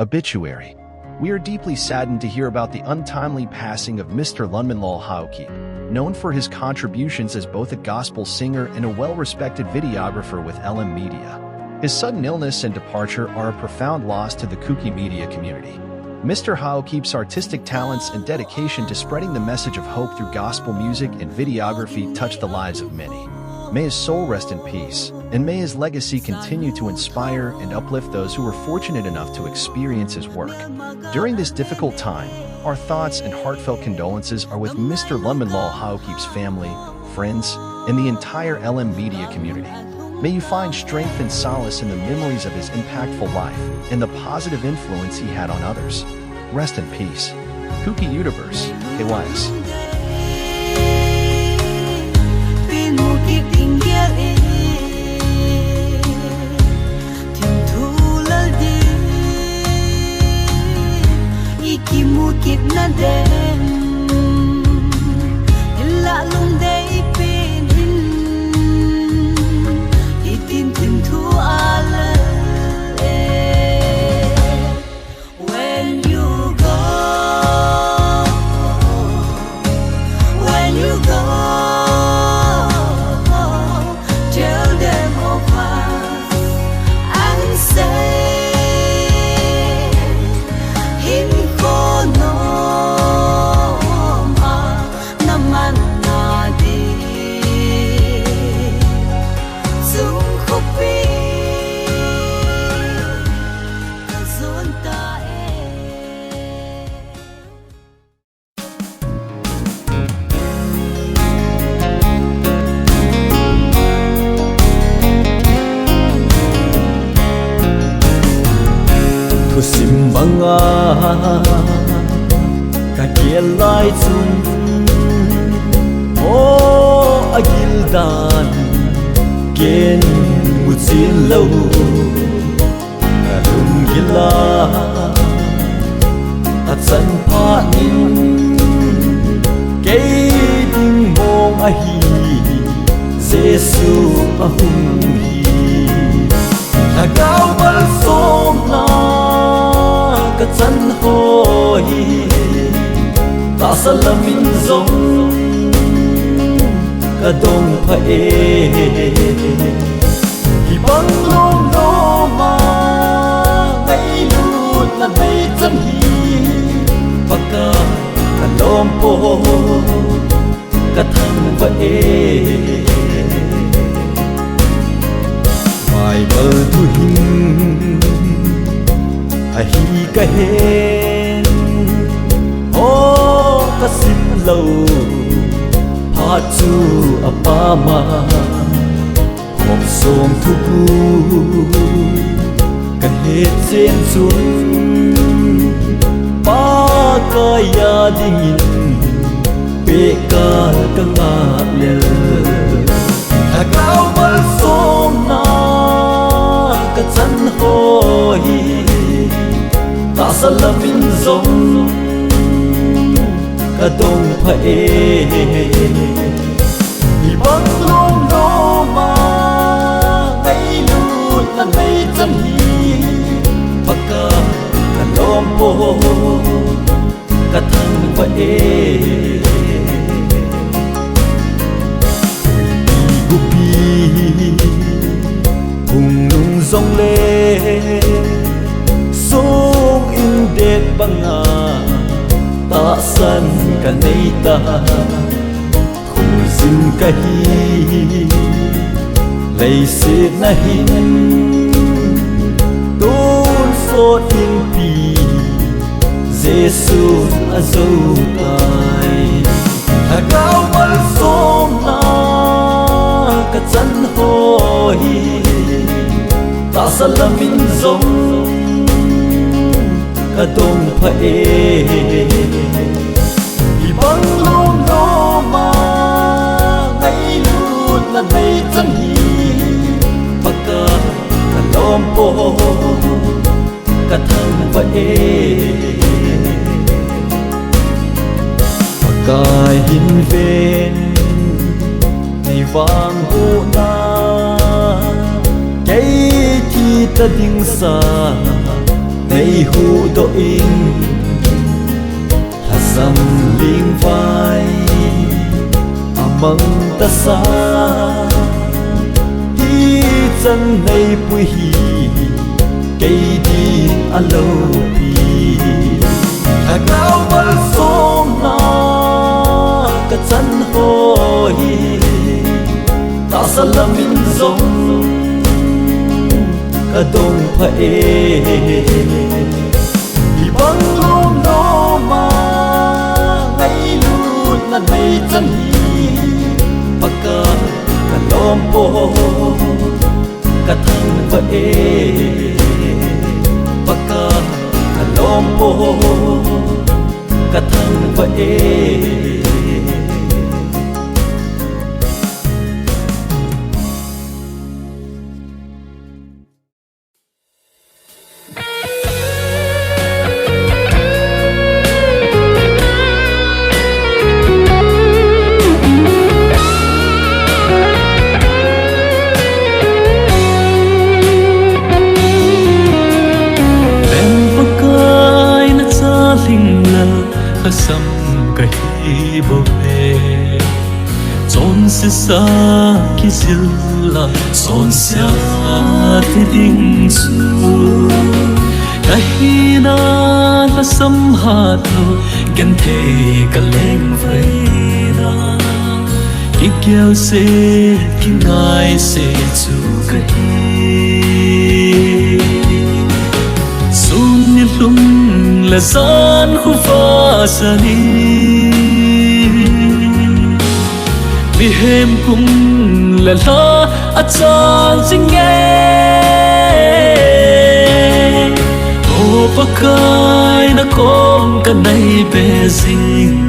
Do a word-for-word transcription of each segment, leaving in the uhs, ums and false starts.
Obituary. We are deeply saddened to hear about the untimely passing of Mister Lunminlal Haokip, known for his contributions as both a gospel singer and a well-respected videographer with L M Media. His sudden illness and departure are a profound loss to the Kuki media community. Mister Haokip's artistic talents and dedication to spreading the message of hope through gospel music and videography touched the lives of many. May his soul rest in peace, and may his legacy continue to inspire and uplift those who were fortunate enough to experience his work. During this difficult time, our thoughts and heartfelt condolences are with Mister Lunminlal Haokip's family, friends, and the entire L M media community. May you find strength and solace in the memories of his impactful life and the positive influence he had on others. Rest in peace. Kuki Universe, K Y S. When you go, when you go, tell them of us and say, hin ko nom a na man na di. Sung khopi ka zon ta e. Thusim banga ka gel lai chun, aw, a gil dan ken mu chin lo. Ka lunggil a a chan phat in kei ding mong ahi, Jesu a hung hi. Lhagao malsomna ka chan ho hi, tahsa lam in jong ka dong pha e. Hibang lom lom a ngailutna nei chan hi, Pakai ka lom po ka thangvah e. Bible thu hin ahi ka hen, aw, ka sim lo phat chu a pam a, khop sawm thuguh ka het chen chun, Pakai a dingin pehkal ka ngah lel. Lhagao malsomna ka chan ho hi, tahsa lam in jong ka dong pha e. Hibang lom lom a ngailutna nei chan hi, Pakai ka lom po ka thangvah e. Gupi hung nung jong le, sung in det banga tahsan ka nei ta. Khujin ka hi, leiset na hin tonsot inpi Jesu a zo tai. Lhagao malsomna ka chan ho hi, tahsa lam in jong ka dong pha e. Hibang lom lom a ngailutna nei chan hi, Pakai ka lom po ka thangvah e. Pakai hin ven, nei vang huhna kei thi ta ding sa Nei huhdoh in, lhasam lingvai amang tasa, hichan nei pui hi kei din alopi. Lhagao malsomna kachan ho hi, tahsa lamin jong kadong pha e. Hibang lom loma ngailutna nei chan hi, Pakai kalom po, kathangvah e. Pakai kalom po, kathangvah e. Ven Pakai, nacha lhinglel lhasam kahi bouve. Chonse sa kijil a, chonse a ti ding chu kahina, lhasam hatlou, genthei kalengvaina, kigel se, kingai se chu kahi. Sun nilhum le jan khuva sani, mihem kum le lha achal jing e. O Pakai, nakom kanei be jing.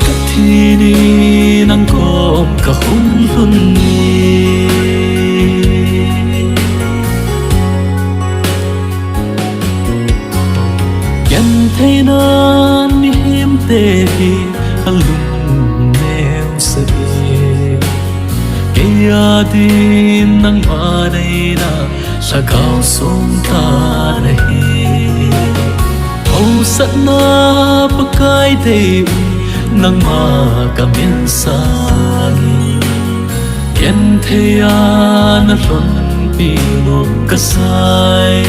Kathi ni nang kom kahung lhun ni. Gentheina mihemte hi alung neo sah e. Kei a din nangma neina lhagao som tan ahi. Hausatna Pakai dei un, nangma kamin sang in, genthei a nalhonpi nom kasai.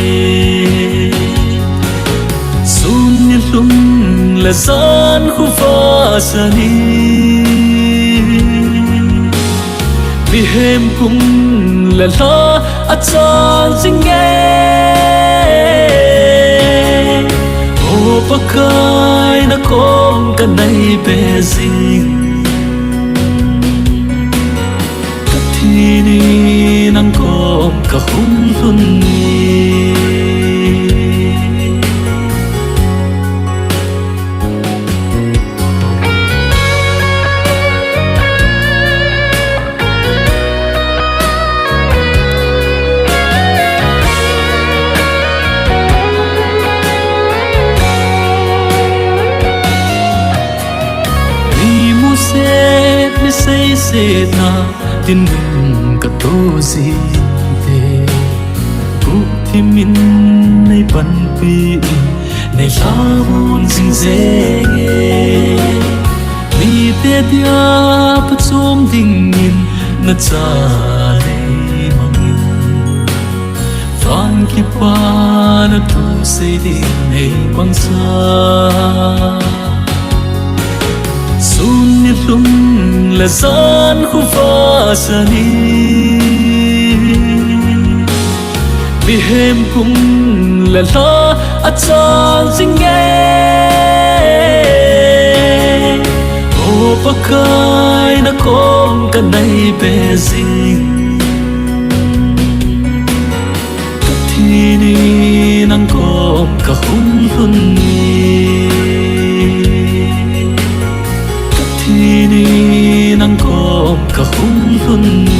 Sun nilhum le jan khuva sani, mihem kum le lha achal jing e. O Pakai, nakom kanei be jing. Kathi ni nang kom kahung lhun ni. Mi musit, mi seisetna dinmun kato jite, guhthim in nei panpi in, nei lhamon jing jenge. Mite dia phachom dingin nacha nei mang in, van kipana thu sei ding nei mangcha. Sun nilhum le jan khuva sani, mihem kum le lha achal jing e. O Pakai, nakom kanei be jing. Kathi ni nang kom kahung lhun ni. Kathi ni nang kom kahung lhun ni.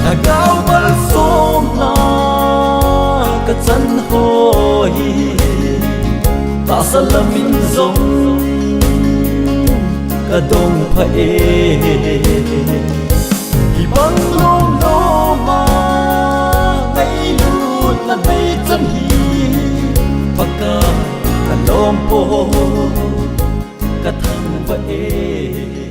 Lhagao malsomna kachan ho hi tahsa lamin jong kadong pha e. Hibang lomlom a ngailutna neichan hi Pakai kalom po, kathangvah e.